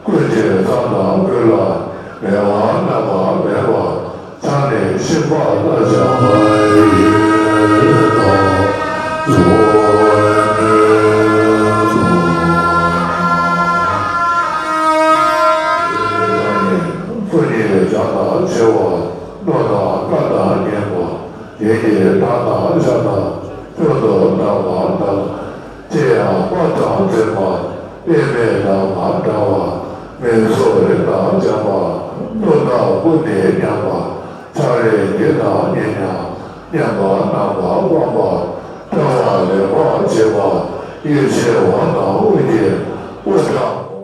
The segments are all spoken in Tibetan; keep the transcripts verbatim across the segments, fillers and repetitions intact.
ཀུན་གྱི་མཚམས་དང་ཀུན་ལ་མེད་པར་རྣམ་པར་མེད་པ། ཚང་ནས་ཤིང་པ་ལ་བཞག་པ་ཡིན་ནོ། ཀུན་ནས་བྱ་དང་བྱེད་པ། སྣོད་དང་སྐྲ་དང་གཉེན་པ། ཡིད་ཀྱི་མདངས་དང་ཤ་དང་། སྐྱོན་དུ་འདག་པ་འདག་ཅི་ཡང་སྤར་དང་འཛིན་པ། དབྱེར་མེད་ལམ་ལ་འདྲ་བ། མིག་སོགས་རིམ་དང་འཇམ་པ། སྣོད་དང་ཀུན་ནས་མཉམ་པ། ཕྱག་རེག་གེགས་དང་ཉེ་ཉམས། མཉམ་པར་རྣམ་པར་སྤངས་པ། ལྟ་བ་ལེགས་པར་བྱེད་པ། ཡེ་ཤེས་དབང་དང་དབུགས་ཀྱི་དབུ་དྲང་མོ།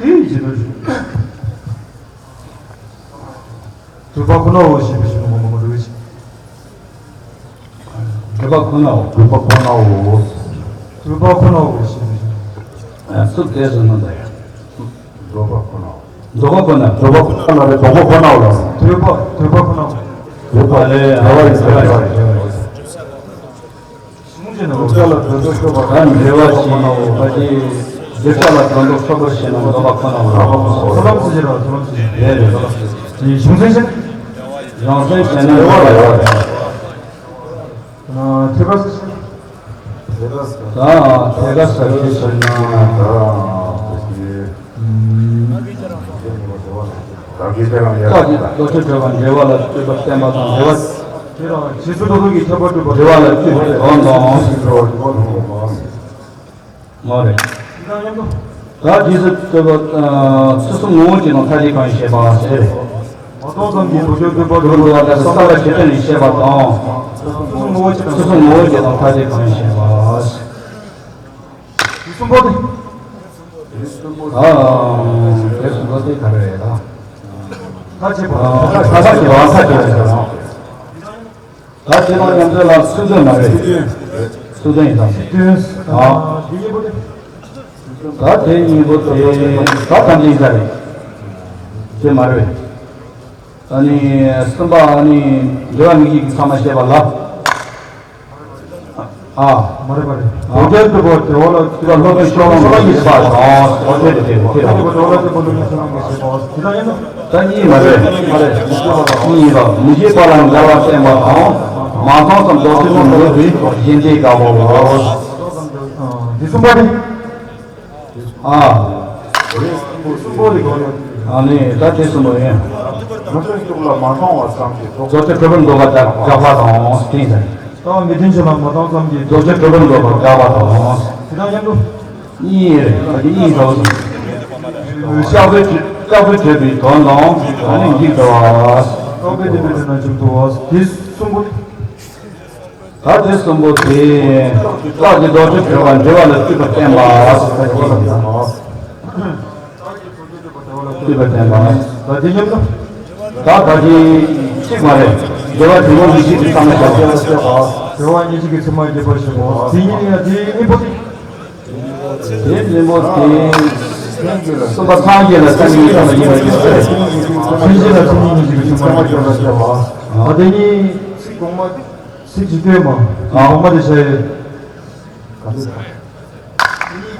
དེ་ཡིན་གྱི་འདུག་དུས་པ་ཁོ་ནའོ་ཞེས་པའི་ཞིག་མ་མ་མ་རུ་ཞིག་དུས་པ་ཁོ་ནའོ། དུས་པ་ཁོ་ནའོ། དུས་པ་ཁོ་ནའོ་ཞེས་པའི་ཞིག་ཨ། སུ་དེ་སུ་ན་ད་ཡ། དུས་པ་ཁོ་ནའོ། དུས་པ་ཁོ་ན། དུས་པ་ཁོ་ན་རེད། དུས་པ་ཁོ་ནའོ་ལ། དུས་པ། དུས་པ་ཁོ་ནའོ། དུས་པ་ལས། དུས་པ་ལས། དུས་པ་ལས། གཞུང་ཆེན་ནང་དུས་ལ་དོན་དུ་ཤོར་བ། ད་འགྲེལ་བ་ཞིག་ད་ཅི་འདི་ལྟ་ལ་དོན་དུ་ཤོར་བར་བཤད་ན་འདོད་པ་ཁོ་ན་ལ། ཚོ་ལམ་སུ་བྱེད་ར། ཚོ་ལམ་སུ་བྱེད། རེད་རེད། གཞུང་ཚན་ཞིག་གཞུང་ཚན་བྱས་ན་འགྲེལ་བ་ལ་ཡོད་རེད། ཐེག་པ་ས་ཆེན། ད་ཐེག་པ་ས་ཆེན་ཟེར་ན་ད། རྟགས་ཀྱི་རྡོ་རྗེ་སྤྲོས་པ་འབྲེལ་བ་ལ་ལྟོས་པར་བསྟན་པ་དང་འབྲེལ་བ། རྗེས་སུ་རྟོག་པའི་ཁྱད་པར་སྤྲོས་པ་འབྲེལ་བ་ལ་ལྟོས་པའི་དོན་དང་། ངོ་རེད། ད་རྗེས་སུ་རྟོག་པ། ཚུལ་གསུམ་ངོ་བོ་གཅིག་དང་མཐའ་དེ་གང་ཡིན་བཤད་པ་ཟེར། མ་རྟོགས་ཙམ་གྱིས་རྡོ་རྗེ་སྤྲོས་པ་འབྲེལ་བ་ལ་བསམ་པ་ཇི་ལྟར་ཡིན་བཤད་པ་དང་། ཚུལ་གསུམ་ངོ་བོ་གཅིག་དང་། ཚུལ་གསུམ་ངོ་བོ་གཅིག་དང་མཐའ་དེ་གང་ཡིན་བཤད་པ། དེ་གསུམ་པོ་དེ། ཨ། དེ་གསུམ་པོ་དེ་ག་རེ་རེད་ད། མཐའ་དཔྱད་པ། ཨ། མཐའ་དཔྱད་པ། མཐའ་དཔྱད་པ། ད་དེ་དང་མཉམ་དུ་ལ་ཚུལ་སྟོན་མ་རེད། ཚུལ་སྟོན་ཡིན་ད། ཚུལ་སྟོན། ཨ། དེ་གཉིས་པོ་དེ། ད་དེ་གཉིས་པོ་དེ་ད་ཐམས་ཅད་ཡིན་ས་རེད། དེ་མ་རེད། ཨ་ནི་གསུམ་པ་ཨ་ནི་འབྲེལ་བ་དམིགས་གཅིག་གི་ཚད་མ་བཤད་པ་ལ། ཨ། མ་རེད་མ་རེད། རྡོ་རྗེ་སྤྲོས་པ་འབྲེལ་བ་ལ་ལྟོས་པ་སློབ་དཔོན་ཤོ་ལོ་ཀ་ཡི་བཤད་པ་དང་། རྡོ་རྗེ་སྤྲོས་པ་འབྲེལ་བ་ལ་ལྟོས་པ་སློབ་དཔོན་ཤོ་ལོ་ཀ་ཡི་བཤད་པ། དེ་ལྟར་ཡིན་ན། ད་གཉིས་མ་རེད། མ་རེད། གཉིས་ཡིན་པ། མི་ཤེས་པ་ལ་འགལ་བ་བསྟན་པ་དང་། མ་མཐོང་ཙམ་ལྡོག་ཕྱིར་དུ་འདོད་པའི་གཞན་སྡེ་དགག་པའོ། འདི་གསུམ་པ་ནི། ཨ། གསུམ་པོ་ལ་གོ་ཡོད། ཨ་ནི་ད་དེ་གསུམ་པོ་ཡིན། རང་དོན་ཤུགས་ལ་མ་མཐོང་བ་ཙམ་གྱིས་རྫོགས། རྫོགས་བྱེད་གྲུབ་པར་འདོད་པ་དགག་པ་དང་། དེ་ཡིན་ད། མི་མཐུན་ཕྱོགས་ལ་མ་མཐོང་ཙམ་གྱིས་རྫོགས་བྱེད་གྲུབ་པར་འདོད་པ་དགག་པ་དང་། དེ་དང་མཉམ་དུ། གཉིས་རེད། ད་དེ་གཉིས་འདྲ་བོ་ཞིག་བཤགས་པའི་བྱེད། བཤགས་པའི་བྱེད་པའི་དོན་དང་། ཨ་ནི་འཇིག་འགྲོ་བ། བཤགས་པའི་བྱེད་པའི་དོན་དང་འཇིག་འགྲོ་བ། དེ་གསུམ་པོ། ད་དེ་གསུམ་པོ་དེ། རྟགས་ཀྱི་རྡོ་རྗེ་སྤྲོས་པ་འབྲེལ་བ་ལ་ལྟོས་པར་བསྟན་པ། ལྟོས་པར་བསྟན་པ། ད་དེ་མཉམ་དུ། ད་ད་དེ་གཅིག་མ་རེད། འབྲེལ་བ་དྲི་མ་མི་ཤེས་པའི་ཚད་མ་བཤད་པ། འབྲེལ་བ་མི་ཤེས་པའི་ཚད་མ་རྒྱས་པར་བཤད་པ། དེ་གཉིས་ཡང་དེ་གཉིས་པོ་དེ། དེ་གཉིས་པོ་དེ། གསུམ་པ་སངས་རྒྱས་ལ་ཚད་མའི་ཚད་མ་ཡིན་པ་ཡིན་ཚེ། སངས་རྒྱས་ལ་ཚད་མ་མི་ཤེས་པའི་ཚད་མ་རྒྱས་པར་བཤད་པ། ད་དེ་གཉིས། ཚིག་གོང་མ། ཚིག་ཇི་སྟོན་མ། ཨ། གོང་མ་དེ་བྱས་ཡོད། ག་ཚོད།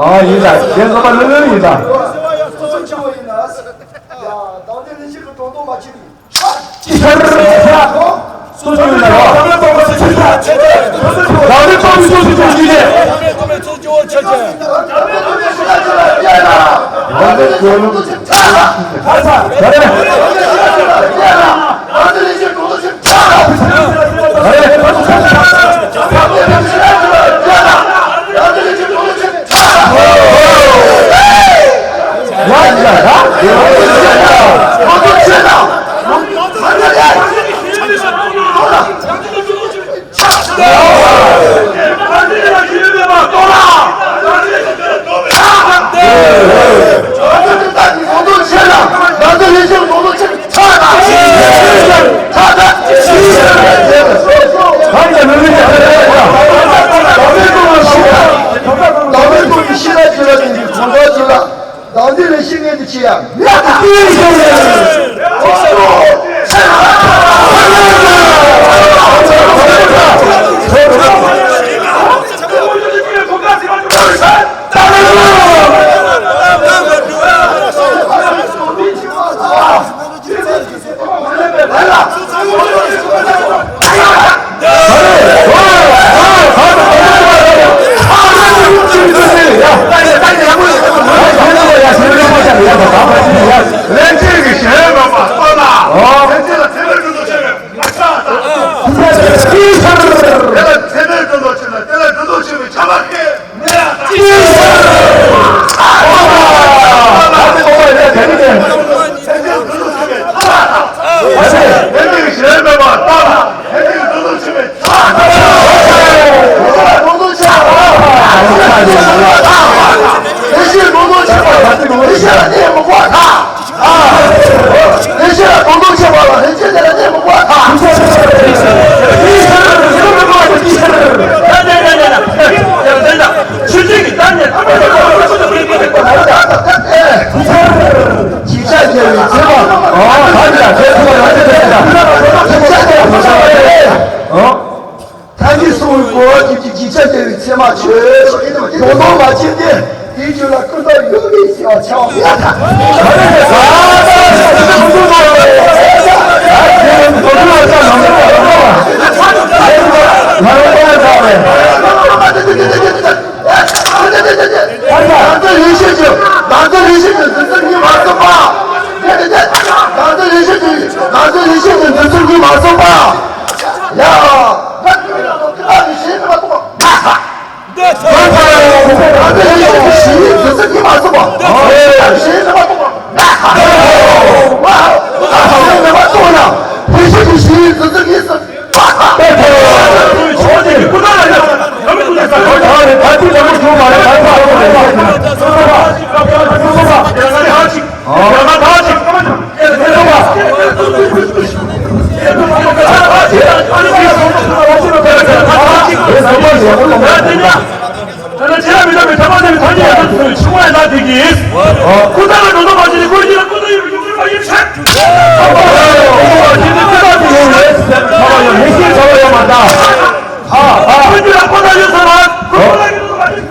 ཨ་ཡིན་ད། དེ་ཚོ་པ་ལོས་ལོས་ཡིན་ད། སོ་སོ་ཆེ་བོ་ཡིན་ན། ཡ་དང་དེ་ལས་ཤིག་གི་གྲོང་དོ་མ་ཆེ་བའི། ཅི་ཤར་ཤར། སོ་སོ་ཡིན་ད་རོ། དང་དེ་གཏོང་མི་སོ་སོ་ཆེ་བའི་ལས། བདག་འཛིན་ལས་ཤིག་ངེས་ཀྱི་ཆེ་ཡ། ལན་ཅིག་གི་གཞན་མ་མ་གཏོགས་ན། ལན་ཅིག་ལ་ཚེ་རིང་ཀུན་ཏུ་ཆེ་བའི་ང་ཚ་དང་། དེ་ལ་ཚེ་རིང་ཀུན་ཏུ་ཆེ་ན་དེ་ལ་ཀུན་ཏུ་ཆེ་བའི་ཆ་མ་ཁེ། ད་གིན་གསུངས་པའི་གོ་བ་ཅིག་གིས་འཇིགས་ཆ་རྒྱལ་བའི་ཚད་མ་ཆོད། དོ་དོ་མ་བྱེད་དེ། དེའི་རྒྱུད་ལ་ཀུན་རྟོག་ཡོད་མེད་ཟེར་བ་ཆགས་པ་ཡ་ད། ང་ཚོ་ལས་བྱེད་ཀྱི་ང་ཚོ་ལས་བྱེད་ཀྱི་འཛིན་ཚུལ་གཉིས་མ་སོང་པ། ང་ཚོ་ལས་བྱེད་ཀྱི་ང་ཚོ་ལས་བྱེད་ཀྱི་འཛིན་ཚུལ་གཉིས་མ་སོང་པ། ཡ། ང་ཚོ་ལས་བྱེད་ཀྱི་ང་ཚོ་ལས་བྱེད་ཀྱི་ཞི་བའི་འཛིན་ཚུལ་གཉིས་མ་སོང་པ། ང་ཚོ་ལས་བྱེད་ཀྱི་ང་ཚོ་ལས་བྱེད་ཀྱི་ཞི་བའི་འཛིན་ཚུལ་གཉིས་སོང་། ད་ནི་ཆེ་ལ་མི་འདྲ་བའི་ཐ་མ་ནི་ཐ་སྙད་ཡང་དུ་ཆུང་བ་ཡང་དག་དེ་གིས། ཀུན་བརྟགས་ལ་ནོར་ལྡོག་མ་བྱས་ནས་ཀུན་གཞི་ལ་ཀུན་བརྟགས་ཡོད་པའི་ཡོངས་གྲུབ་པ་ཡིན་ཕྱིར། ཀུན་བརྟགས་དེ་ཡོད་རེད། ཐ་མ་ཡང་མི་ཤེས་བྱ་བ་ཡོད་མ་གཏོགས། ཨ་ཨ། ཀུན་གཞི་ལ་ཀུན་བརྟགས་ཡོད་ཟེར་བ། ཀུན་བརྟགས་ཡོད་ཟེར་བ་ཡིན།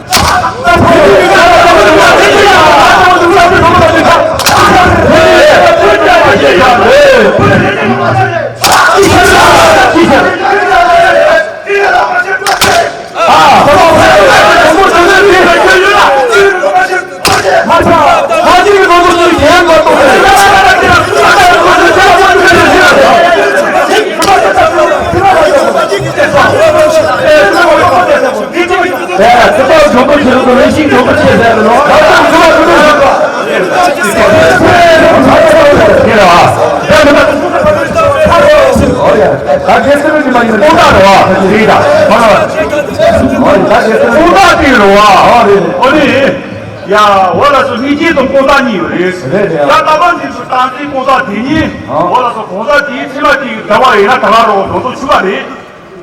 ད་རྒྱལ་སྲས་ཀྱི་མ་ཡིན་ན་སྤུངས་ཐག་རེད་བ། རེད་ད། མ་ལ་བ། སྤུངས་ཐག་དེ་རེད་བ། ཨོ་རེད། ཡ། འོ་ལགས་སོ། སྙིང་རྗེ་དང་སྤུངས་ཐག་གཉིས་ཡོད་རེད། རེད་རེད། ད་ལྟ་མ་འཛིན་པའི་རྟགས་མཚན་སྤུངས་ཐག་དེ་གཉིས། ཨ། འོ་ལགས་སོ། གང་ཟག་དེའི་ཚད་མ་དེའི་འདྲ་བ་ཡིན་ན་ད་ག་རང་གྲངས་ཚད་ཆོད་པ་རེད།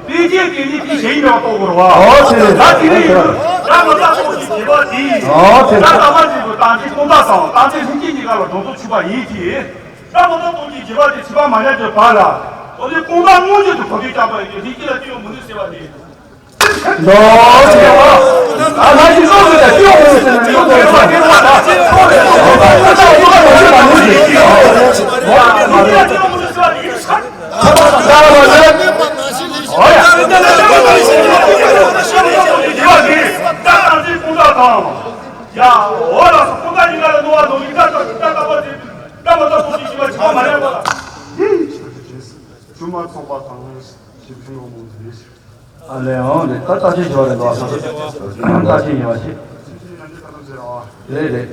དཔེ་ཅན་དེ་ནི་དེ་གཞན་ཡིན་པ་རྟོགས་དགོས་རེད་བ། ཨོ་དེ་རེད། ད་དེ་ནི་ཡིན། ད་མ་རྟགས་སོགས་ཀྱི་བྱེད་པ་དེ་ཡིན། ཨོ་དེ་རེད། ད་ལྟ་མ་འཛིན་པའི་རྟགས་མཚན་སྤུངས་ཐག་དང་རྟགས་མཚན་སྙིང་རྗེ་གཉིས་ཀ་ལ་གྲངས་ཚད་ཆོད་པ་ཡིན་གྱི། ད་མ་རྟགས་སོགས་ཀྱི་བྱེད་པ་དེ་བྱེད་པ་མ་ཉམས་ཀྱི་བར་ལ། འོ་དེ་སྤུངས་ཐག་མངོན་གྱུར་དུ་གོ་ཆོད་རྐྱང་པ་ཡིན་གྱི། ལྷན་སྐྱེས་ལ་སྐྱེ་བོ་མི་ནུས་ཟེར་བ་དེ། ཅུང་མ་ཚོགས་པ་དང་ཞིབ་འཇུག་འོག་མོ་རེད། ཨ་ལས་ཨང་རེད། ད་ལྟ་ཅི་བྱོས་རེད་འདུག་ཨ། ལྟ་ཅི་ཡིན་བ་ཞིག་རེད་རེད།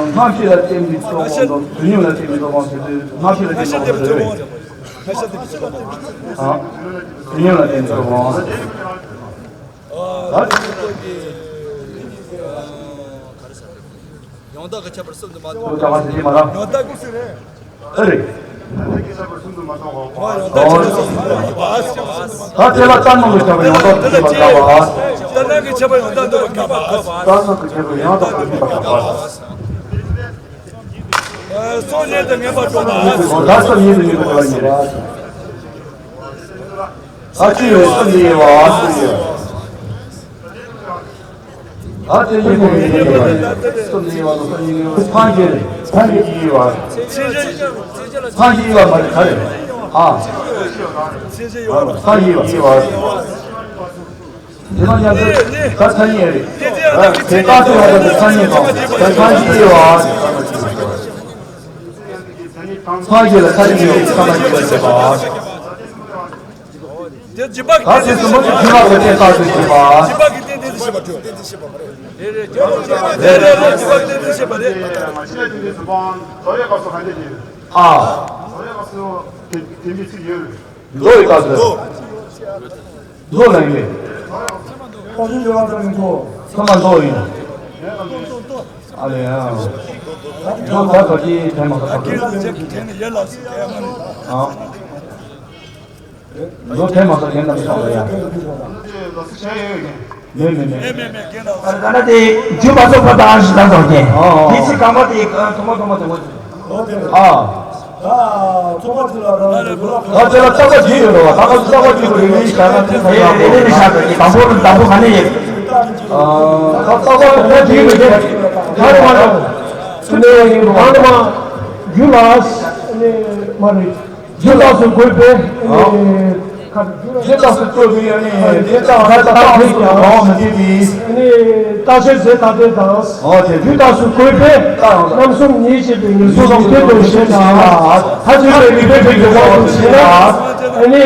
སྔ་ཕྱི་ལ་བརྟེན་པའི་སྟོབས་དབང་དང་དུས་མཉམ་ལ་བརྟེན་པའི་སྟོབས་དབང་ཟེར་དུས་སྔ་ཕྱི་ལ་བརྟེན་པའི་སྟོབས་དབང་རེད། ཨ། དུས་མཉམ་ལ་བརྟེན་པའི་སྟོབས་དབང་། ད། ཡང་དག་གི་ཁྱད་པར་གསུམ་དུ་མ་གཏོགས། ཡང་དག་གི་ཁྱད་པར་གསུམ་དུ་མ་གཏོགས། ཡང་དག་གི་ཁྱད་པར་གསུམ་དུ་མ་གཏོགས། ཨེ་རེད། ཡང་དག་གི་ཁྱད་པར་གསུམ་དུ་མ་གཏོགས། ད་དེ་ལ་ལྟར་སྣང་གི་ཁྱད་པར་ཡང་དག་ཏུ་འཛིན་པར་དཀའ་བ། ལྟར་སྣང་གི་ཁྱད་པར་ཡང་དག་ཏུ་འཛིན་པར་དཀའ་བ། ལྟར་སྣང་གི་ཁྱད་པར་ཡང་དག་ཏུ་འཛིན་པར་དཀའ་བ། སོ་ཉིད་དུ་ངེས་པར་འགྲོ་བ། ད་སོ་ཉིད་དུ་ངེས་པར་འགྲོ་བ་ཉིད་རེད། ཨ་ཅི་ཡོད་སོ་ཉིད་ཡོད་པ། ཨ་དེ་ཡིན་པ་ཡིན་པ་ཡིན་པ། སོ་ཉིད་ཡོད་པ་སོ་ཉིད་ཡོད་པ། ཕ་རྒྱལ་ཕ་རྒྱལ་གྱི་ཡོད་པ། ཕ་རྒྱལ་ཡོད་པ་མ་རེད་ག་རེ། ཨ། ཕ་ཡོད་པ་ཡོད་པ། དེ་དང་མཉམ་དུ་ད་ཐ་སྙད་རེད། དེ་ལྟ་དུས་ལ་ད་ཐ་སྙད་དང་ད་ཐ་སྙད་ཡོད་པ། ཕ་རྒྱལ་ལ་ཐ་སྙད་ཡོད་པ་ཐ་སྙད་ཡོད་པ་བྱེད་པ། དེ་སྦྱིན་པ་ད་དེ་གསུམ་པོ་དེ་སྦྱིན་པ་ལ་བརྟེན་བཏགས་ཏེ་བྱེད་པ། སྦྱིན་པ་གི་རྟེན་དེ་དེ་བྱེད་པ་བརྗོད། རེད་རེད་རེད་རེད། སྦྱིན་པ་གི་རྟེན་དེ་བྱེད་པ་རེད། ཨ། མདོ་ཡི་སྐབས་སུ། མདོ་ལ་ཡིན། ཚང་མ་མདོ་ཡིན། ཨ་ལས་ཡང་། མདོ་ད་ག་གི་དེ་མ་ག་ག་གི། ཨ། མདོ་དེ་མ་ག་གི་ན་མི་ཤོང་ལ་ཡ། མེད་མེད་མེད། ཨ་ད་ན་དེ་རྒྱུ་མ་གཏོགས་པ་དང་ཞིག་དང་ཐོག་གི། ཨ། དེ་ཚིག་གང་པ་དེ་ཐོག་མ་ཐོག་མ་དེ་ངོ་། ཨ། ད་ཚོགས་པ་ཚོ་ལ་རང་རེ་ལ་ད་དེ་ལ་རྟག་པ་བརྒྱུད་ཡོད་རེད་བ། ད་ང་ཚོ་རྟག་པ་བརྒྱུད་པ་རེ་རེ་བཞག་ན་དེ་ཚ་ཡོད་རེད། རེ་རེ་བཞག་ན་དེ་དང་པོ་རེད། དང་པོ་ག་ནས་ཡོད། ཨ། ད་རྟག་པ་དང་པོ་བརྒྱུད་ཡོད་རེད། ད་རེ་མ་རེད། ཚུལ་ལས་ཡིན་རུང་གང་དུ་མ་རྒྱུ་ལ་ནི་མ་རེད། རྒྱུ་རྟགས་སུ་འགོད་པས་ནི། རྒྱུ་རྟགས་སུ་འགོད་པའི་ཡང་ནི་རྒྱུ་རྟགས་ལ་རྟགས་ཐེག་ཀྱང་མ་བྱེད་པའི། ནི་རྟགས་ཆོས་ཟད་མཐའ་དོན་དང་། རྒྱུ་རྟགས་སུ་འགོད་པས་རྣམ་གསུམ་ཉིད་ཅེས་པའི་ངེས་སོ་སོ་སྐད་དུ་བཤད་ན། མཐའ་གཅིག་པའི་མི་ཕན་པའི་འགྱུར་བ་དུ་བྱེད་ན། ནི་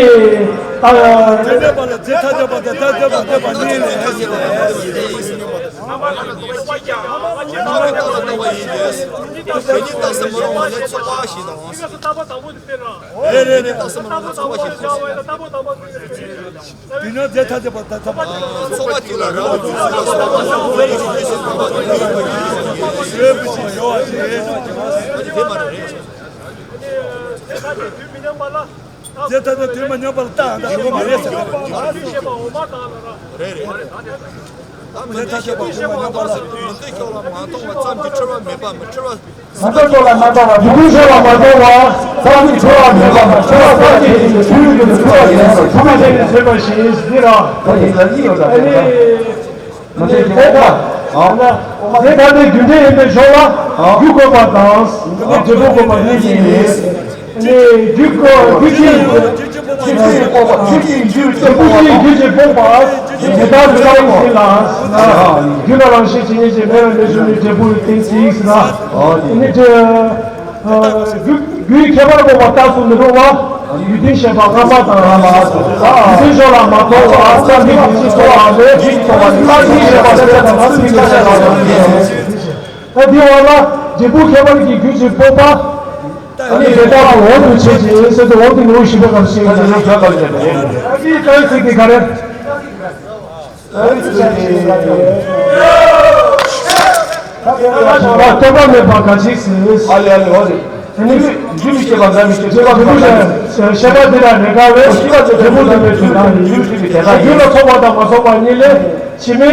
རྟགས། དེ་འདྲ་པ་ལ་རྫས་ཐ་དད་པ་དང་ཐ་དད་པ་འདོད་པ་གཉིས་ལས། རེ་རེ་རེ། རྟགས་སུ་མ་རུང་བ་ནི་ཚོགས་པ་ཞིག་དང་། རེ་རེ་རེ། རྟགས་སུ་མ་རུང་བ་ཚོགས་པ་ཞིག་དང་། དེ་ནི་རྫས་ཐ་དད་པ་ཐ་དད་པ་དང་། ཚོགས་པ་གཅིག་ལ་རང་གི་རྫས་ཐ་དད་པ་ཐ་དད་པ་ཞིག་ཡོད་པ་ཞིག་རེད། དེ་མ་རེད། རྫས་ཐ་དད་དུས་མི་མཉམ་པ་ལ། རྫས་ཐ་དད་དུས་མ་ཉམས་པར་རྟགས་འདྲ་ཞིག་མ་རེད་ཟེར། རེད་རེད། ད་མི་འདོད་ཤེས་པ་འོ་མ་དག་ལ་ར། རྫས་ཐ་དད་པ་དུས་མ་ཉམས་པ་ལ། མི་འདོད་ཤེས་པ་མ་མཐོང་བ་ཙམ་གྱིས་འཁྲུལ་བ་མེད་པ་མི་འཁྲུལ་བ། མ་མཐོང་ལ་མ་མཐོང་བ། མི་འདོད་ཤེས་པ་མ་མཐོང་བ་ཙམ་གྱིས་འཁྲུལ་བ་མེད་པ་མི་འཁྲུལ་བ་ཙམ་གྱིས་འཁྲུལ་བའི་དུས་སུ་འཁྲུལ་བ་ཡིན་ཟེར། ཐ་མ་དེ་ནི་བྱས་པ་ཞིག་འདི་ར། ད་ཡིན་ད་ཡིན་ཡོད་ད་དེ་ད། མ་བྱས་ཀྱང་འོ་མ། ཨ། དེ་ལྟར་ཏེ་རྒྱུ་འབྲས་ཡིན་པའི་ཕྱོགས་ལ། ཨ། རྒྱུ་བཀོད་པ་དང་། ཨ། འབྲས་བུ་བཀོད་པ་གཉིས་ཀྱིས། ནི་རྒྱུ་བཀོད་རྒྱུ་གཅིག་རྒྱུ་གཅིག་བཀོད་པ། རྒྱུ་གཅིག་རྒྱུ་གཅིག་བཀོད་པ། རྒྱུ་གཅིག་རྒྱུ་གཅིག་བཀོད་པ། དེ་ལྟར་དུ་བཀོད་པ་ཡིན་ལ། རྒྱུ་ལ་རང་བཞིན་ཇི་སྙེད་ཅིག་མེད་པའི་ལས་བྱུང་བའི་འབྲས་བུ་གཏན་ཚིགས་ཟེར་ན། ཨ། དེ་ནི་དེ། རྒྱུ་རྒྱུའི་ཁྱད་པར་འགོག་པ་རྟགས་སུ་མི་འགྲོ་བ། ཡུལ་དོན་བཤད་པ་སྔ་མ་དང་། སྔ་མ་དང་། ཡུལ་དོན་ཕྱོགས་ལ་མ་གཏོགས་པ་ཙམ་གྱིས་ཇི་སྲིད་འཁྲུལ་བའམ་མེད། ཇི་སྲིད་འཁྲུལ་བ་ནི་རྟགས་ཅན་བཤད་པ་ལ་བཤད་པ་ལ་ཚིག་ཁ་བཤད་པ་དང་། ད་འདི་བ་ལ་འབྲས་བུ་ཁྱད་པར་གྱི་རྒྱུ་གཅིག་བཀོད་པ། ཨ་ནི་དེ་དག་ལ་འོག་ཏུ་བྱེད་ཅིང་ཟེར་དུས་འོག་ཏུ་ནི་འོག་ཞིབ་པ་གམ་ཞིག་ཡིན་ན། ཨ་ནི་ད་ཚིག་དེ་ག་རེ། ཨ་ནི་ཚིག་དེ། ཨ་ནི་ཚིག་དེ། སྟོན་པ་མེད་པ་ག་ཅིག་ཟེར། ཨ་ལེ་ཨ་ལེ་ཨོ་ལེ། ཨ་ནི་རྒྱུ་མི་སྐྱེ་བ་འགའ་མི་སྐྱེ། སྐྱེ་བ་མི་སྐྱེ། ཤེས་པ་འདི་ལ་རེ་འགའ་བས། ཤེས་པ་འདི་ལ་རེ་འགའ་བས། རྒྱུ་མི་སྐྱེ་བ་འགའ་མི་སྐྱེ། ད་རྒྱུ་ལ་ཐོགས་པ་དང་མ་ཐོགས་པ་གཉིས་ལས་ཕྱི་མའི།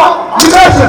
སྐབས་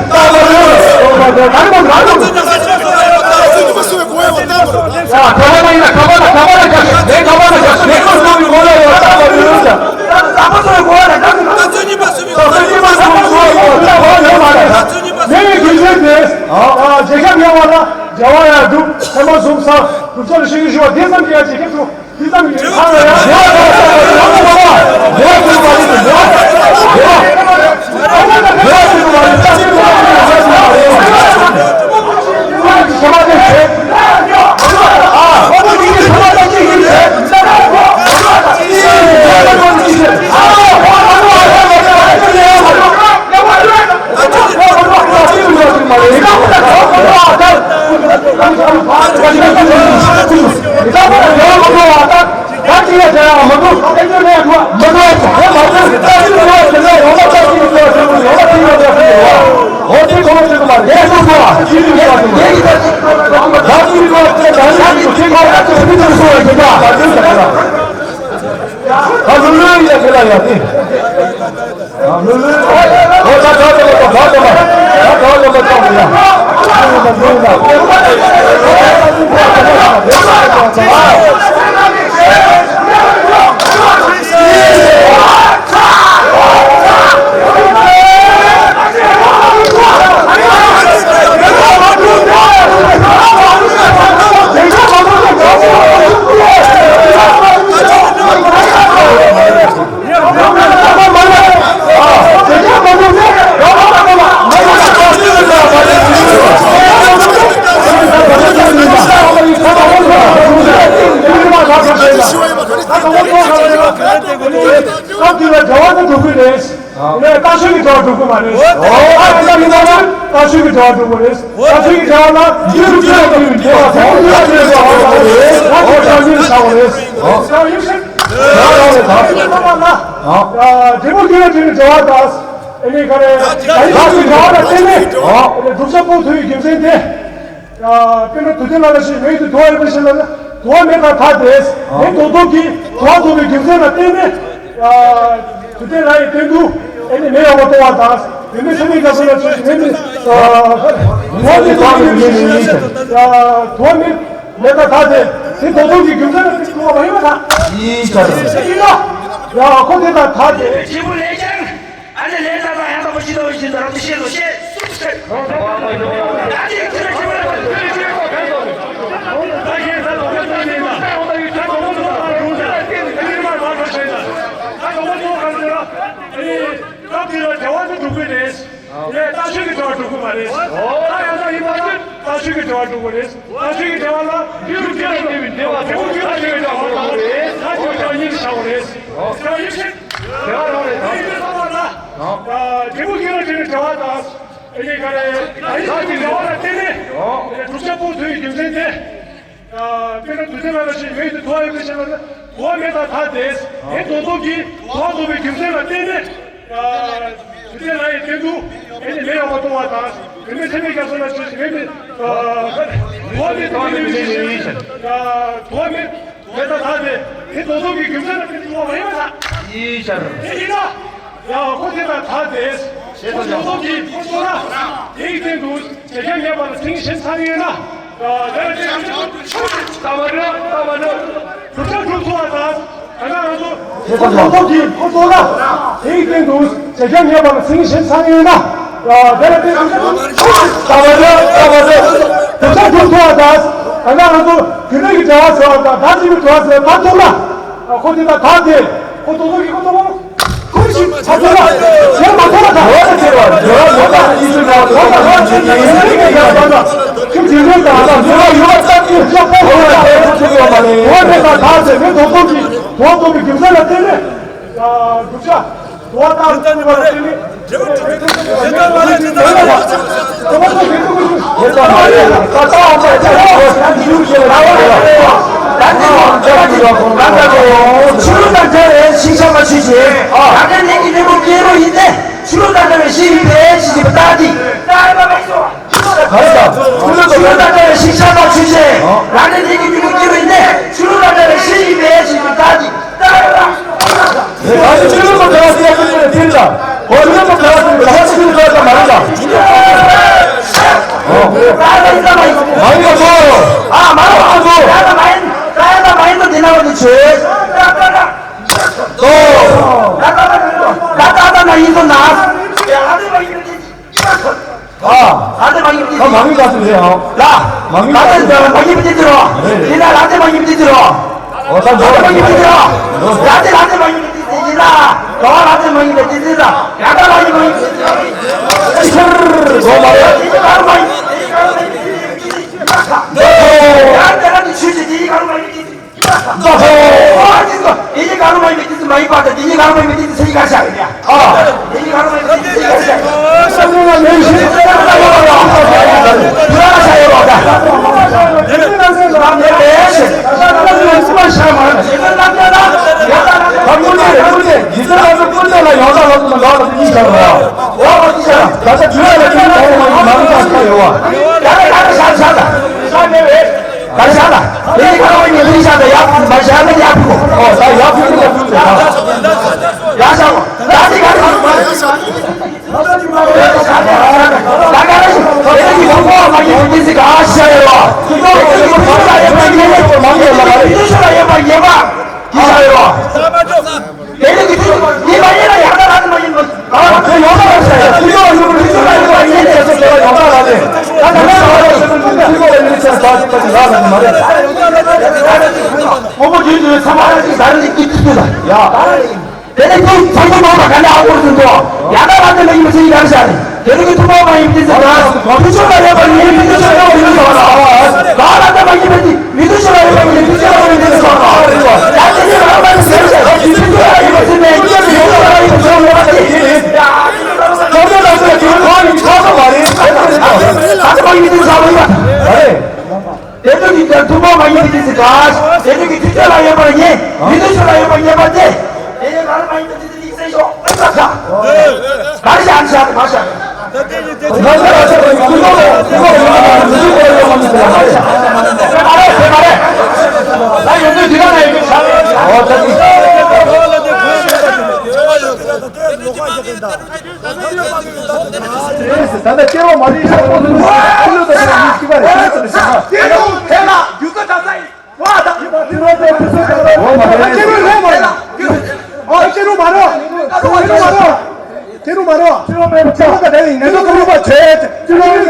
དེ་ལ་འབྲེལ་བ་དེ་འགྲོ་གི་རེད། ནས་ལྟ་ཞིབ་ཀྱི་འབྲེལ་བ་འགྲོ་གི་མ་རེད། ཨོ། ཨ་ཡ་ད་མི་ད་ལྟ་ལྟ་ཞིབ་ཀྱི་འབྲེལ་བ་འགྲོ་གི་རེད། ལྟ་ཞིབ་ཀྱི་འབྲེལ་བ་ལ་ཡུལ་གྱི་འབྲེལ་བ་འགྲོ་གི་རེད། ད་ཡུལ་གྱི་འབྲེལ་བ་འགྲོ་གི་རེད། ད་ཡུལ་གྱི་འབྲེལ་བ་འགྲོ་གི་རེད། ད་ཡུལ་གྱི་འབྲེལ་བ་ལ། འབྲས་བུ་རྒྱུ་ལ་འབྲེལ་བའི་འབྲེལ་བ་དང་། ཨ་ནི་ག་རེ། ད་ཡུལ་གྱི་འབྲེལ་བ་ལ་བརྟེན་ནས། བསྒྲུབ་བྱ་སྤོང་ཐུབ་པའི་རྒྱུ་མཚན་དེ། དཔེར་ན་དུ་ལྡན་ལ་ལ་ཞིག་མེ་ཡིས་དུ་དུ་བ་ཡོད་པའི་ཕྱིར་ལ། དུ་བ་མེ་དང་ཐ་དད། མེ་རྡོག་རྡོག་གིས་དུ་བ་རྡོག་པའི་རྒྱུ་མཚན་ལ་བརྟེན་ནས། དུ་ལྡན་ལ་ཡི་སྟེང་དུ་ཨ་ནི་མེ་ཡོང་བ་སྟོང་བ་དང་། མེ་མེ་ཚད་མའི་རྒྱ་མཚོ་ལ་ཆུད་ཅིང་མེ་མེ། དུ་བ་མེ་དུ་བ་མེ་མེ་མེ་མེ། དུ་བ་མེ་མེ་དང་ཐ་དད། དེ་རྡོག་རྡོག་གི་རྒྱུ་མཚན་ལ་བརྟེན་དུ་བ་མ་ཡིན་པ་དང་། ཡིན་ཀྱང་། ཡིན་ལ། ཡ་ཁོ་དེ་དང་ཐ་དད། ཨ་ནི་ལས་དང་ཡང་དག་པ་ཇི་ལྟ་བ་བཞིན་དུ་རབ་ཏུ་ཤེས་སོ་ཞེས་གསུངས་ཏེ། ད་དེའི་ཚེ་ན་ཇི་ལྟ་བ་ཇི་ལྟ་བ་ཇི་ལྟ་བ་གང་དང་། ད་ཞེས་ས་དོགས་པ་ཙམ་ཡིན་ལ། ད་དོགས་པ་ཙམ་ལ་རུང་ས་ཏེ་ནི་མར་མར་ཁྲོ་ཞེས་ལ། ད་དོགས་པ་ཙམ་གང་ཟེར་ལ། ཨ་ནི་སྐབས་འདི་ལ་བདེ་བ་དེ་འགྲུབ་པའི་རེད། ལས་ལྟ་ཞིབ་ཀྱི་བདེ་བ་འགྲུབ་ཀྱི་མ་རེད། ད་ཡང་དག་ཡིན་པ་ན་ལྟ་ཞིབ་ཀྱི་བདེ་བ་འགྲུབ་པ་རེད། ལྟ་ཞིབ་ཀྱི་བདེ་བ་ལ་རྒྱུ་རྒྱུ་ལ་བདེ་བའི་བདེ་བ་རྒྱུ་རྒྱུ་ལ་བདེ་བའི་བདེ་བ་ལ་ད་རྒྱུ་རྒྱུ་གཉིས་བྱ་བ་རེད། ད་ཡིན་ཕྱིར། བདེ་བ་རང་རེད་ད། ཡིན་པའི་ཐོག་ལ། འབྲས་བུ་རྒྱུ་ལ་བདེ་བའི་བདེ་བ་དང་། ཨ་ནི་ག་རེ། ད་ཡིན་གྱི་བདེ་བ་ལ་བརྟེན་ནས། བསྒྲུབ་བྱ་སྤོང་ཐུབ་པའི་རྒྱུ་མཚན་དེ། དཔེར་ན་དུ་ལྡན་ལ་ལ་ཞིག་མེ་ཡིས་དུ་དུ་བ་ཡོད་པའི་ཕྱིར་ལ། དུ་བ་མེ་དང་ཐ་དད། མེ་རྡོག་རྡོག་གིས་དུ་བ་རྡོག་པའི་རྒྱུ་མཚན་ལ་བརྟེན་ནས། དུ་ལྡན་ལ་ཡི་སྟེང་དུ་ཨ་ནི་མེ་ཡོང་བ་སྟོང་བ་དང་། མེ་མེ་ཚད་མའི་རྒྱ་མཚོ་ལ་ཆུད་ཅིང་མེ་མེ། དུ་བ་མེ་དུ་བ་མེ་མེ་མེ་མེ། དུ་བ་མེ་མེ་དང་ཐ་དད། མེ་རྡོག་རྡོག་གི་རྒྱུ་མཚན་ལ་བརྟེན་དུ་བ་མ་ཡིན་པ་དང་། ཡིན་ཀྱང་། དེ་ཡིན་ན། ཡང་ཁོ་དེ་དང་ཐ་དད། མེ་རྡོག་རྡོག་གིས་ཁོ་ཚོ་ལ་དེའི་སྟེང་དུ། བྱེད་རྐྱང་ངེས་པ་ལ་མཚན་ཉིད་གཞན་ཚང་ཡོད་ན། དེ་ལ་བརྟེན་ནས་ལྟ་བ་རེད་ལྟ་བ་རེད། བསྒྲུབ་བྱ་གྲུབ་ཐུབ་པ་དང་། དེ་ན་ང་ཚོ་ཁོ་ཚོ་སྟོབས་ཀྱིས་ཁོ་ཚོ་ལ་དེའི་སྟེང་དུ་བྱེད་རྐྱང་ངེས་པ་ལ་མཚན་ཉིད་གཞན་ཚང་ཡོད་ན། དེ་ལ་བརྟེན་ནས་ལྟ་བ་རེད་ལྟ་བ་རེད། བསྒྲུབ་བྱ་གྲུབ་ཐུབ་པ་དང་། དེ་ན་ང་ཚོ་རྒྱུ་འབྲས་ཀྱི་འབྲེལ་བ་ཟེར་བ་དང་བདག་གཅིག་པའི་འབྲེལ་བ་ཟེར་བ་མ་ཐུབ་ན། ཁོ་དེ་དང་ཐ་དད། ཁོ་ཏོག་ཏོག་གི་ཁོ་ཏོག་ཏོག་ཁོ་ཞིག་ཕ་ཚོ་ལ་ཞེ་མ་ཐོག་ལ་ད་རོགས་ཀྱི་ཟེར་བ་ཡོད་ཡོད་པ་ཡིན་ཚུལ་ལ་ཡོད་པ་ཡོད་ཚུལ་གྱི་ཡིན་ཚུལ་གྱི་ཡོད་པ་ལ་ཁྱོད་རྒྱུན་ལྡན་དང་ལ་ཡོད་པ་ཡོད་པ་ལྟ་ཅི་ཡོད་པ་ཡོད་པ་ཡོད་ཚུལ་ཡོད་པ་ལས་ཡོད་པ་ད་ད་ཟེར་མི་ཏོག་ཏོག་གི་ཏོག་ཏོག་གི་རྒྱུ་མཚན་ལ་བརྟེན་ནས་བསྒྲུབ་བྱ་དོ་བ་ལྟར་བརྟེན་ནས། ཕྱི་ལོགས་དང་འདྲ་བའི་ཤིང་ཤ་མ་ཆུད་ཅིང་། རང་གི་ནད་ཀྱི་ནད་མུག་སྐྱེ་རོགས་ཡིན་ཏེ། ཕྱི་ལོགས་དང་འདྲ་བའི་ཤིང་ཡིན་པས་ཞེས་བྱ་བ་ལྟར་ཏེ། ག་རེ་དང་། ཕྱི་ལོགས་དང་འདྲ་བའི་ཤིང་ཤ་མ་ཆུད་ཅིང་། རང་གི་ནད་ཀྱི་ནད་མུག་སྐྱེ་རོགས་ཡིན་ཏེ། ཕྱི་ལོགས་དང་འདྲ་བའི་ཤིང་ཡིན་པས་ཞེས་བྱ་བ་ལྟར་ཏེ། ག་རེ་དང་། ད་ཕྱི་ལོགས་དང་འདྲ་བའི་ཤིང་ཡིན་ཏེ། འོ་ཡིན་པ་འདྲ་བའི་ཤིང་ཡིན་ཏེ། མ་རེད་ལ། མ་རེད་ལ། མ་རེད་ལ། མ་རེད་ལ། མ་རེད་ལ། ད་ཡང་ད་མ་ཡིན། ད་ཡང་ད་མ་ཡིན་ན་འདི་ན་བ་འདི་བྱོས། ད་ད་ད། ད་ད་ད་ན་ཡིན་ཙམ་ན། ཨ། ཨ་ད་མ་ཡིན་འདི་ཨ་མ་ཡིན་ག་ཚོད་རེད་ཨང་ལ། མ་ཡིན་ག་ཚོད་རེད། མ་ཡིན་འདི་ཚོད་རོ། ཡིན་ན་ལ་ད་མ་ཡིན་འདི་ཚོད་རོ། ཨོ་ད་ལ་ད་མ་ཡིན་འདི་ཚོད་རོ། ལ་ད་ལ་ད་མ་ཡིན་འདི་ཚོད་ཡིན་ན། ལ་ལ་ད་མ་ཡིན་འདི་ཚོད་ཡིན་ན། ཡ་ད་ལ་ཡིན་མ་ཡིན་འདི་ཚོད་རོ། ཤར་གོ་མ་རེད། ཡ་ད་ལ་ནི་ཆུ་ཞིག་འདི་ག་རུ་མ་ཡིན་འདི་ཚོད། ཛ་ཧོ། ཨ་ནི་ཀོ། དེ་ཉིད་གང་རུང་མ་ཡིན་པའི་ཏི་སེ་མ་ཡིན་པ་དང་། དེ་ཉིད་གང་རུང་མ་ཡིན་པའི་ཏི་སེ་ཡི་ག་ཤ་ཡོད་ཡ། ཨ། དེ་ཉིད་གང་རུང་མ་ཡིན་པའི་ཏི་སེ་ཡི་ག་ཤ་ཡོད། ས་ལུང་ལ་ལུང་ཞིག་ས་ལུང་ལ་ཡོད་རོ། ས་ལུང་ལ་ཡོད་རོ། ཡོད་ཤ་ཡོད་རོ། ད་ལམ་ལས་ལས་ཤེ། ས་ལུང་ལ་ཤ་མ་ཡོད། ད་ཀུན་ནས་ཀུན་ནས་ཡིན་ས་ལ་ཀུན་ནས་ལ་ཡོང་ས་ལ་ཀུན་ནས་ལ་ཡོང་ས་ལ་ཀུན་ནས་ལ་ཡོང་ས་ལ་ཡིན་ཤ་རོ། འོ་ཡིན་ཤ་རོ། ད་ལྟ་དུས་ལ་ཀུན་ནས་ལ་ཡོང་ས་ལ་ཡོད་བ། ད་ལྟ་ད་ལྟ་ཤ་ཤ་ད་ཤ་མེད་བས། ག་རེ་བཞག་ལ། དེ་ནི་ཁ་རོག་ཉེ་དུ་བཞག་ད་ཡག་མ་བཞག་ན་ཡག་པོ། ཨོ་ད་ཡག་པོ་ཡག་པོ་ཡག་བཞག་ལ། ད་དེ་ག་རེ་ད་ག་རེ་དེ་ནི་ཐུག་པ་མ་ཡིན་དེ་ཟིག་ག་ཤ་ཡོད་རོ། དེ་ནི་ཐུག་པ་ལ་ཡོད་པ་ཉེ་ཉེ་པོ་མ་ཡོད་ལ་མ་རེད། དེ་ཤ་ལ་ཡོད་པ་ཉེ་པ་དེ་ཤ་ཡོད་རོ། དེ་ནི་གི་དེ་དེ་མ་ཡིན་ལ་ཡག་ད་ར་དེ་མ་ཡིན་པ། ཨ་དེ་ཡོང་ས་ར་ཤ་ཡ་དེ་ཡོང་ཡོང་དེ་ཤ་ལ་ཡོད་པ་ཉེ་ཉེ་ཚོ་དེ་ལ་ཡོང་ས་ར་དེ། ད་ད་ལ་ཡོང་ས་ར་དེ་ཁོ་ལ་ཡོང་ས་ར་དེ་ད་དེ་ལ་ལ་དེ་མ་རེད། ཁོ་མོ་དུས་དུས་ཚང་མ་ར་དེ་ད་ར་དེ་ཀི་ཏི་ཏི་ལ་ཡ། དེ་ནི་ཀི་ཚང་མ་མ་ག་ནས་ཨ་ཁོར་ཟིན་ཏོ་ཡ་ད་ར་དེ་ལ་ཡིན་པ་ཚེ་ཡི་ག་ར་ཤ་རེད། དེ་ནི་གི་ཐུག་པ་མ་ཡིན་དེ་ཚེ་ད་དུ་ཆོ་ལ་ཡོད་པ་ཉེ་ཉེ་དེ་ཤ་ཡོད་པ་ཡིན་ས་ར་ད་ར་དེ་མ་ཡིན་པ་དེ། མི་ཚོ་ཆོས་ལ་ཡོད་པ་ཡིན་ན་མི་ཚོ་ལ་ཡོད་པ་ཡིན་ན་སོང་ང་། ད་དེ་ནས་རང་ལ་ཟེར་ཟེར་མི་ཚོ་ལ་ཡོད་པ་ཟེར་ནས་མི་ཚོ་ལ་ཡོད་པ་ཟེར་ནས་ཡོད་པ་དེ་ཡིན། ཁོང་ཚོ་ལ་ཚོས་དེ་ཁོང་ཡིན་ཁོང་ཚོ་མ་རེད། ད་ཚོ་མ་ཡིན་དུས་ས་མ་ཡིན་པ། ཨ་རེ། དེ་ཚོ་གི་ཐུན་མོང་མ་ཡིན་པའི་དེ་ཚོ་ག་དེ་ཚོ་གི་ཚིག་ཆོས་ལ་ཡོད་པ་ཡིན། མི་ཚོ་ཆོས་ལ་ཡོད་པ་ཡིན་པ་དེ། དེ་ནས་རང་ལ་མ་ཡིན་པ་དེ་ཚོ་གི་ཚེ་ཤོག་ཨ་ཙ་ཁ།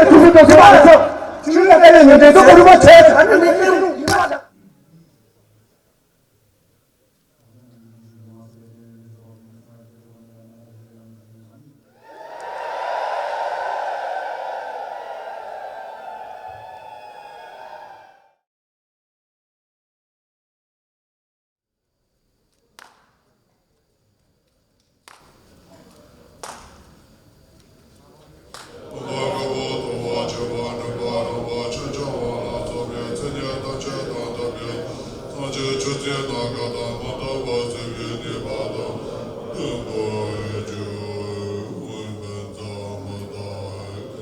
ག་རེ་བྱ་ཨ་ནི་བྱ་དེ་མ་བྱ།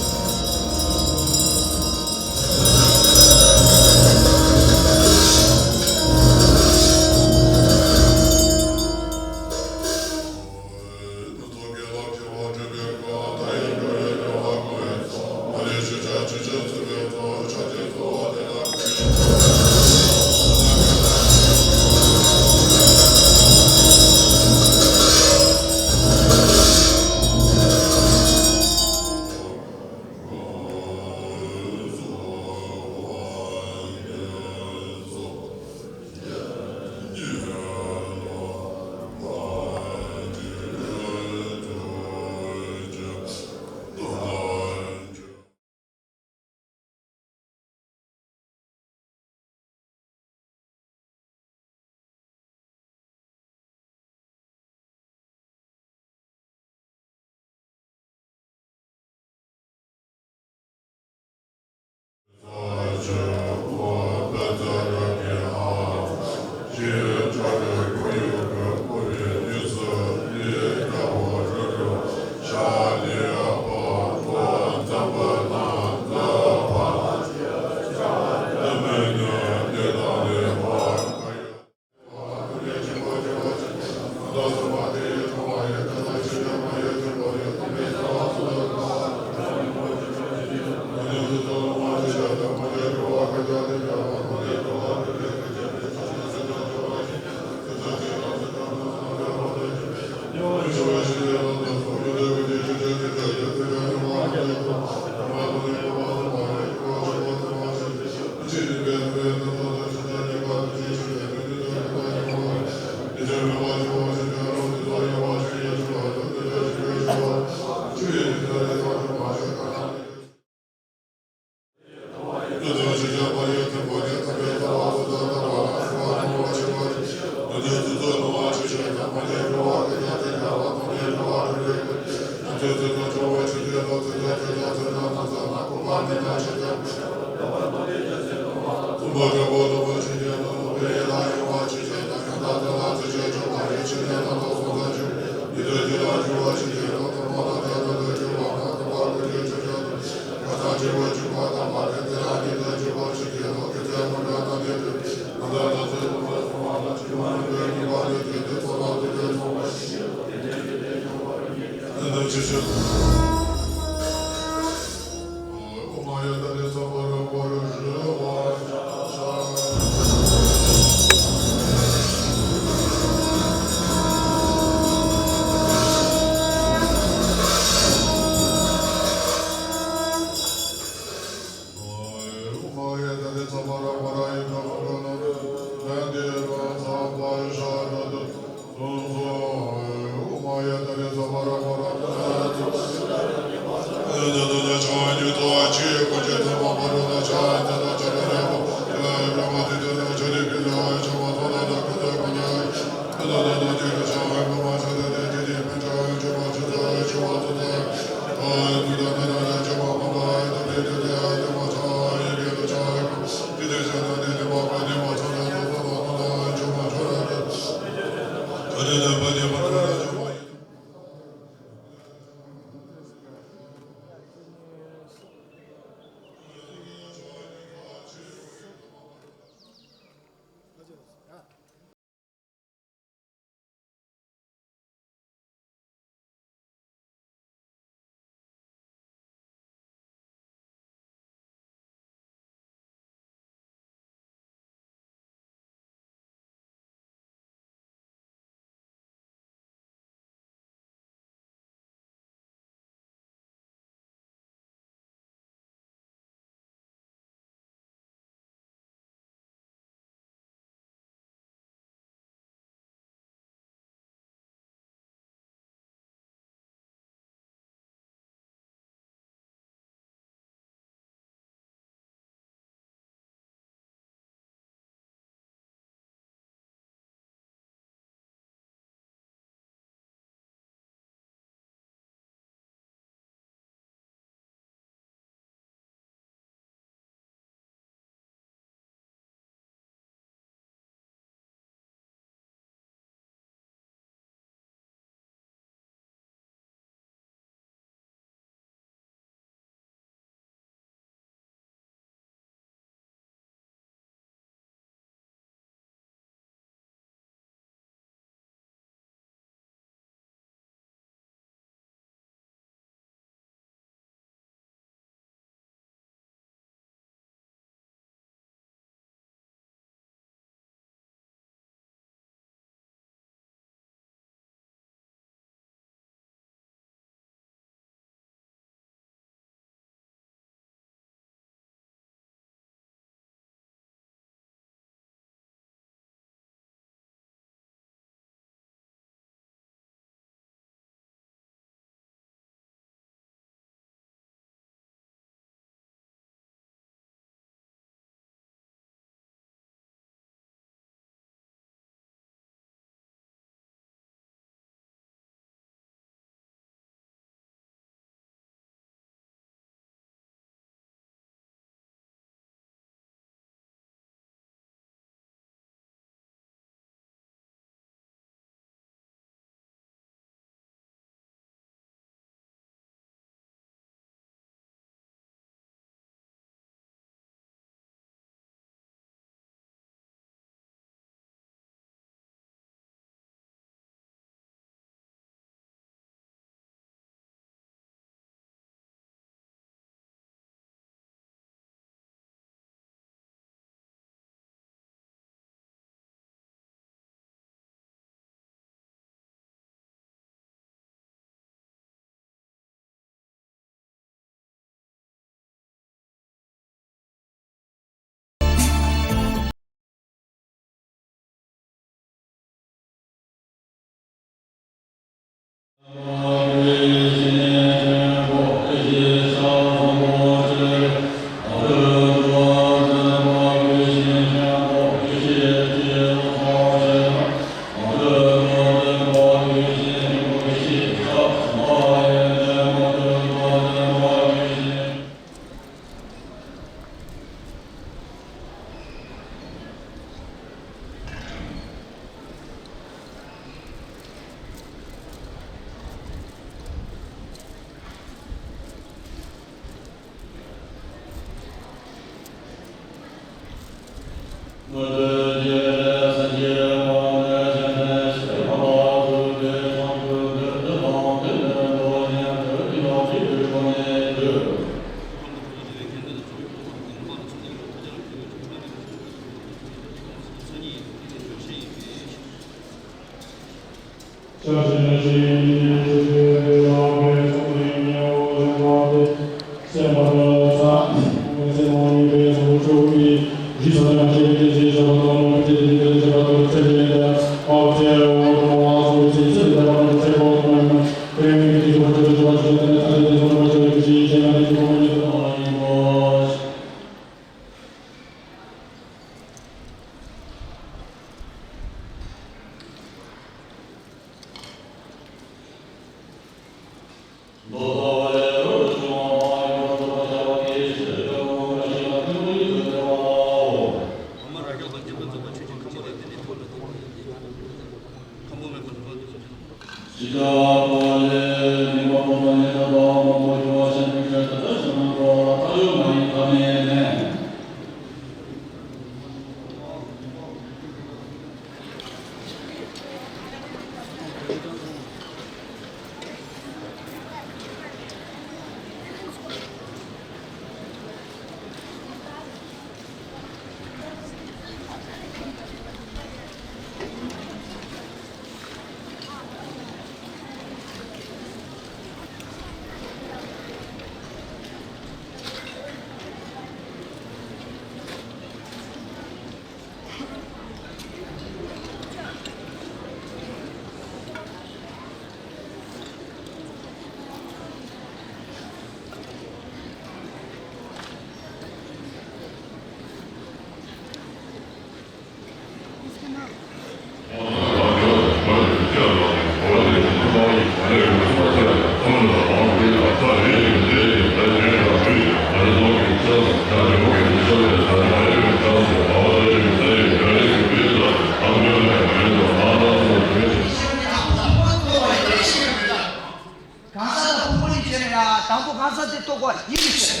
གང་ཟག་དང་ཕུང་པོ་ཡིན་ཟེར་ན་ཡ། དང་པོ་གང་ཟག་དེ་རྟོགས་པ་ཡིན་ཟེར།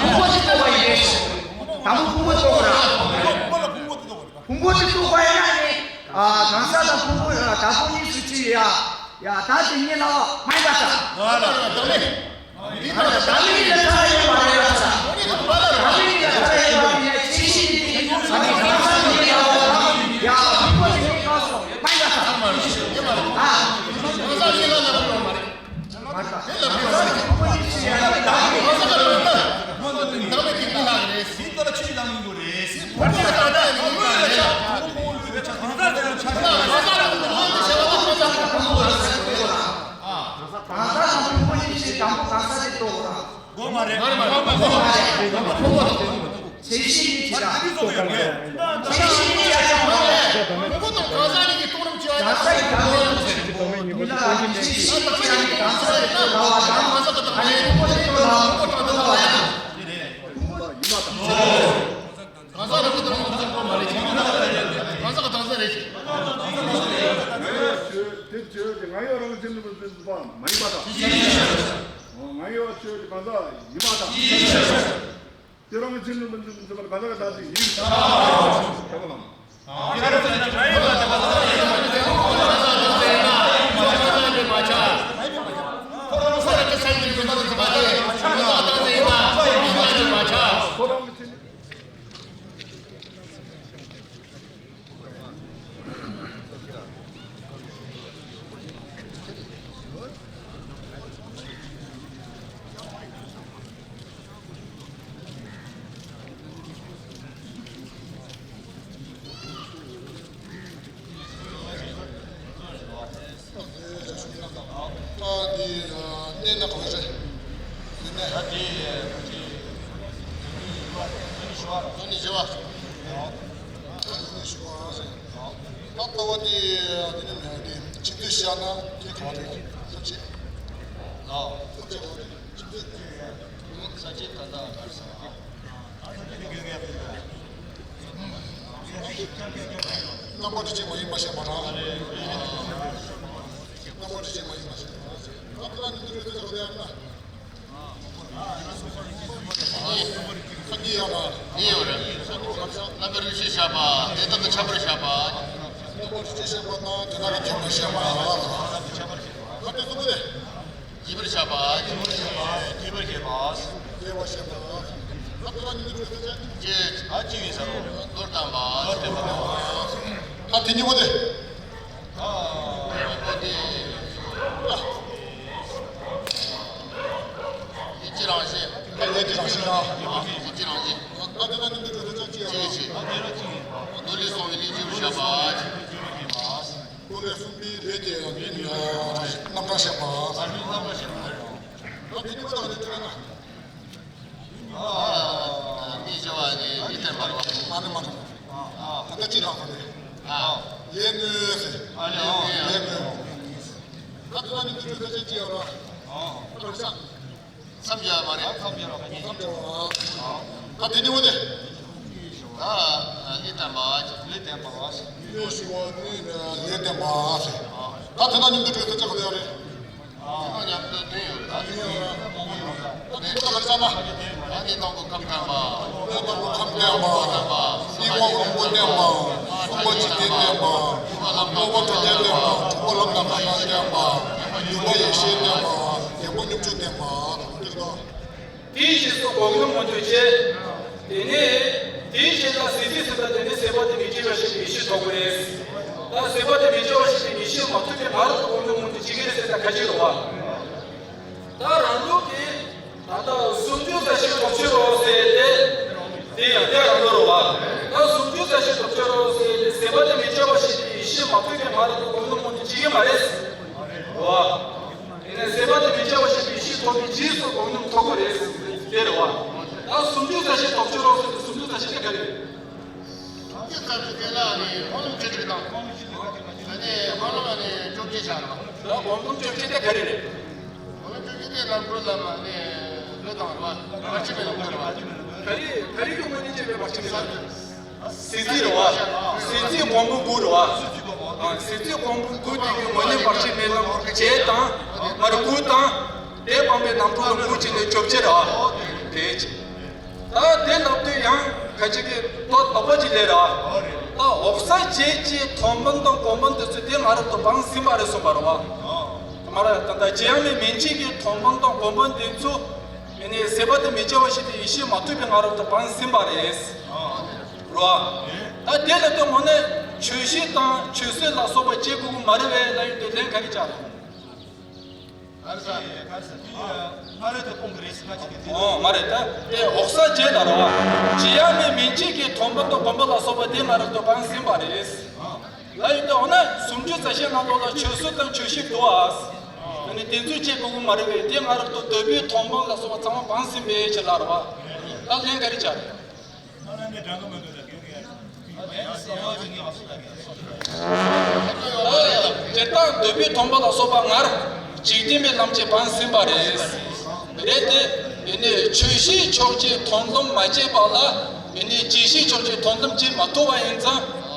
ཕུང་པོ་དེ་རྟོགས་པ་ཡིན་ཟེར། དང་པོ་ཕུང་པོ་རྟོགས་ར། ཕུང་པོ་དེ་རྟོགས་པ་ཡིན་ན་ནི། ཨ། གང་ཟག་དང་ཕུང་པོ། ཨ། དང་པོ་གཉིས་སུ་ཕྱེ་ཡ། ཡ། ད་དེ་གཉིས་ལ་མ་ཡིན་པ་དང་། ད་ལྟ་ནི་ད་ལྟ་ནི་ལ་ཐ་ཡོད་མ་རེད་ལ་ས། ད་ལྟ་ནི་ལ་ཐ་ཡོད་མ་རེད་ཡ། ཆེ་ཤོས་དེ་ཨ་ནི་གང་ཟག་དེ་ཡ། ཡ། ཕུང་པོ་དེ་གཉིས་གང་སོང་མ་ཡིན་པ་དང་། ཨ། ཚད་གཞི་གཉིས་ཀྱི་ཆ། ཚད་གཞི་གཉིས་ཀྱི་ཆ། ཕུང་པོ་དང་གང་ཟག་གཉིས་ཀྱི་རྟོགས་རིམ་བྱས་པ་ཡིན་ན། གང་ཟག་གི་བདག་མེད་རྟོགས་ཚད་ཀྱི་རྟོག་མེད་གཉིས་པོ་ཚད་གཞི་གཉིས་ཀྱི་ཆ་ནི་གང་ཟག་གི་རྟོགས་སླ་བ་དང་། ཨ་ནི་ཕུང་པོ་དེ་རྟོགས་སླ་བ། ཕུང་པོ་དང་ཡིན་མ་དང་། གང་ཟག་རང་གི་རྟོགས་རིམ་བྱས་པ་མ་རེད། གང་ཟག་གི་བདག་མེད་རེད། ང་ཡོད་ཆོས་དེ་ཆོས་ཀྱི་ང་ཡོད་རང་བཞིན་དུ་མི་འཛིན་པ་མ་ཡིན་པ་དང་། ང་ཡོད་ཆོས་ཀྱི་གང་ཟག་ཡིན་པ་དང་། དེ་རང་གི་རྗེས་སུ་མི་འཛིན་པར་ག་ལ་ག་ལྟ་ཞིག་ཡིན། ཁྱབ་པ་དང་། ཨ་འདི་གནས་ན་གང་རེད། འདི་ནས་ཨ་འདི་འདི་ནི་བཞི་བ། ད་ལྟ་བ་དེ་དེ་ནི་མེད་དེ་ཁྱིམ་དུ་བཞག་ན་དེ་གང་རེད། ཐབས་ཤེས། ལགས། ཐབས་ཤེས་གང་རེད། ཁྱིམ་དུ་ས་ཆའི་ཐ་ན་གར་ས། རྣམ་པ་དེ་ཅིག་མ་ཡིན་པ་ཞེས་མ་རང་། རྣམ་པ་དེ་ཅིག་མ་ཡིན་པ་ཞེས་མ་རང་། ད་ལྟ་ནི་འདི་རེད། དེ་ཚོ་ཡང་ན། ཨ་འདི་ཡོད་རེད། འདི་ཡོད་རེད། རྣམ་པར་རིག་བྱེད་བཤད་པ། དེ་དག་གི་ཁྱད་པར་བཤད་པ། རྣམ་པར་རིག་བྱེད་བཤད་པ་དང་དེ་དག་གི་ཁྱད་པར་བཤད་པ། ཁ་དེ་གསུམ་པོ་དེ། སྐྱེ་བར་བཤད་པ། སྐྱེ་བར་བཤད་པ། སྐྱེ་བར་བཤད་པ། ཁ་དེ་དག་གཉིས་ཀྱི་སྐྱེ། ཨ་ཅི་ཡིན་ས་རོ། མདོར་བསྟན་པ། མདོར་བསྟན་པ། ཁ་དེ་གཉིས་པོ་དེ། ཡིད་ཀྱི་རང་བཞིན། ཡིད་ཀྱི་རང་བཞིན་ར། ཡིད་ཀྱི་རང་བཞིན། ཨ་དེ་ན་ནི་འདི་འདྲ་ཅི་ཡང་། ཅི་ཡང་། ནོར་ལས་སོང་བའི་ལས་ཀྱི་བཤད་པ། ཀུན་ལས་གསུངས་པའི་ལས་ཀྱི་རྣམ་གྲངས་བཤད་པ། ཨ་དེ་ནི་འདི་འདྲ་ཅི་ཡང་། ཨ་ནི་མ་རེད། ད་ལྟ་ཅི་ལབ་པ་རེད། ལས་དངོས་ཟེར། ལས་དངོས། ད་དེ་ན་ནི་འདི་འདྲ་ཅི་ཡང་ར། ཨ་ར་ཤ། མཚམས་སྦྱར་བ་མ་རེད། མཚམས་སྦྱར་བ། མཚམས་སྦྱར་བ། ད་དེ་ནི་འོ་དེ། ད་ལས་བསྟན་པ། ལས་བསྟན་པ། ལས་ཞུ་བ་ནི་ལས་བསྟན་པ་ཟེར། ད་དེ་ན་ནི་འདི་འདྲ་ཅི་ཡང་རེད། དེ་དང་མཉམ་དུ་དོན་ཡོད། ད་དེ་ཡང་ར། ད་དེ་ཁོ་ལ་བསམ་པ། ཨ་ནི་དང་པོ་ཁམས་བསྟན་པ། ཨ་ནི་དང་པོ་ཁམས་བསྟན་པ། སྲིད་དབང་རིན་པོ་བསྟན་པ། གསུམ་པ་འཇིག་རྟེན་བསྟན་པ། བདེ་བ་རྣམ་དག་བསྟན་པ། དྲུག་པ་ལམ་དང་ཁ་སང་བསྟན་པ། བདུན་པ་ཡེ་ཤེས་བསྟན་པ། བརྒྱད་པ་སྙོམས་འཇུག་བསྟན་པ། དེ་ནས་དེའི་རྗེས་སུ་སྒོམ་གསུམ་མང་དུ་བྱས། དེ་ནས་དེའི་རྗེས་ལ་ཟད་ཟད་ཟད་པ་དེ་ནས་ཟད་པ་དེ་མི་སྐྱེ་བ་ཞིག་ཏུ་ཡེ་ཤེས་ཐོབ་པ་རེད། ད་ཟད་པ་དེ་མི་སྐྱེ་བ་ཞིག་ཏུ་ཡེ་ཤེས་མ་ཐོབ་པའི་བར་དུ་སྒོམ་གསུམ་མང་དུ་བྱེད་ཀྱི་རེད་ཟེར་ད་ག་ཅི་རེད་བ། ད་རང་ལུགས་ཀྱིས་ད་ལྟ་སུམ་ཅུ་རྩ་བཞི་ཐོབ་ཕྱིར་རོ་ཟེར་ཏེ། དེ་ཡང་དེ་རང་ལུགས་རེད་བ། ད་སུམ་ཅུ་རྩ་བཞི་ཐོབ་ཕྱིར་རོ་ཟེར་ཏེ་ཟད་པ་དེ་མི་སྐྱེ་བ་ཞིག་ཏུ་ཡེ་ཤེས་མ་ཐོབ་པའི་བར་དུ་སྒོམ་གསུམ་མང་དུ་བྱེད་ཀྱི་མ་རེད། རེད་བ། དེ་ནས་ཟད་པ་དེ་མི་སྐྱེ་བ་ཞིག་ཏུ་ཡེ་ཤེས་ཐོབ་པའི་རྗེས་སུ་སྒོམ་གསུམ་ཐོབ་དགོས་རེད། དེ་རེད་བ། ད་སུམ་ཅུ་རྩ་བཞི་ཐོབ་ཕྱིར་རོ་ཟེར་ཏེ་སུམ་ཅུ་རྩ་བཞི་དེ་ག་རེ་རེད། སུམ་ཅུ་རྩ་བཞི་དེ་ལ་ནི་སྒོམ་གསུམ་བཅུ་དྲུག་དང་། ཨ་ནི་སྒོམ་གསུམ་ཨ་ནི་བཅོ་བརྒྱད་བྱ་རོགས། ད་སྒོམ་གསུམ་བཅོ་བརྒྱད་དེ་ག་རེ་རེད། སྒོམ་གསུམ་བཅོ་བརྒྱད་དེ་ནང་ཁུལ་ལ་མ་ནི་ལུས་དང་རེད་བ། བར་ཆད་མེད་ལམ་ཁུལ་རེད་བ། ག་རེ་ག་རེ་གི་ངོས་ནས་བྱས་པའི་བར་ཆད་མེད་ལམ། ཟད་ཟད་རེད་བ། ཟད་ཟད་སྒོམ་པོ་དགུ་རེད་བ། ཨ། ཟད་ཟད་སྒོམ་པོ་དགུ་དེ་གི་ངོས་ནས་བར་ཆད་མེད་ལམ་བྱས་དང་། མ་རེད་དགུ་དང་། དེ་སྤངས་པའི་ནང་ཁུལ་ལ་དགུ་བྱས་ནས་བཅོ་བརྒྱད་རེད་བ། དེ་བྱས། ད་དེ་ལབ་དུས་ཡང་ཁ་ཅིག་གིས་ཏོ་དོགས་པ་ཅིག་སླེབས་རེད་བ། ད་འོག་གསལ་བྱེད་ཀྱི་མཐོང་སྤང་དང་སྒོམ་སྤང་དེ་ཚོ་དེ་མ་རབ་ཏུ་སྤངས་ཟིན་པ་རེད་གསུངས་པ་རེད་བ། མ་རེད། ད་ལྟ་རྗེ་ཡབ་མེས་མན་ཆད་ཀྱི་མཐོང་སྤང་དང་སྒོམ་སྤང་དེ་ཚོ། ཨ་ནི་ཟད་པ་དེ་མི་སྐྱེ་བ་ཞིག་ཏུ་ཡེ་ཤེས་མ་ཐོབ་པའི་སྔ་རབས་ཏུ་སྤངས་ཟིན་པ་རེད། རེད་བ། ད་དེ་ལ་ལྟོས་དངོས་གནས་ཆོས་ཤེས་དང་ཆོས་སྲིད་ལ་སོགས་པ་བྱེད་དགོས་ཀྱི་མ་རེད་པས་ལབ་ཡོང་དུས་ལན་ག་རེ་བྱ་རེད། ག་རེ་ཟེར་ཡ། ག་རེ་ཟེར་དུས་སྔ་རབས་ཏུ་སྤོང་གི་རེད་ཟེར་ཁ་ཅིག་གིས་དེ། ཨོ་མ་རེད། ད་དེ་འོག་གསལ་བྱེད་ལ་རེད་བ། རྗེ་ཡབ་མེས་མན་ཆད་ཀྱི་མཐོང་སྤང་དང་སྒོམ་སྤང་ལ་སོགས་པ་དེ་སྔ་རབས་ཏུ་སྤངས་ཟིན་པ་རེད། ལབ་ཡོང་དུས་འོ་ན་སུམ་ཅུ་རྩ་བཞིའི་ནང་ལོགས་ལ་ཆོས་སྲིད་དང་ཆོས་ཤེས་འདུག་ཨ། ཨ་ནི་དེ་ཚོ་བྱེད་དགོས་ཀྱི་མ་རེད་པས་དེ་སྔ་རབས་ཏུ་འདོད་པའི་མཐོང་སྤང་ལ་སོགས་པ་ཚང་མ་སྤངས་ཟིན་པའི་ཕྱིར་ལ་རེད་བ། ད་ལན་ག་རེ་བྱ་རེད། སྤྱིར་བཏང་འདོད་པའི་མཐོང་སྤང་ལ་སོགས་པ་སྔར་འཇིག་རྟེན་པའི་ལམ་གྱིས་སྤངས་ཟིན་པ་རེད། རེད་དེ། ཡིན་ནའི་ཆོས་ཤེས་ཕྱོགས་ཀྱི་མཐོང་ལམ་མ་སྐྱེས་པ་ལ། ཡིན་ནའི་རྗེས་ཤེས་ཕྱོགས་ཀྱི་མཐོང་ལམ་སྐྱེ་མ་ཐུབ་པ་ཡིན་ཙང་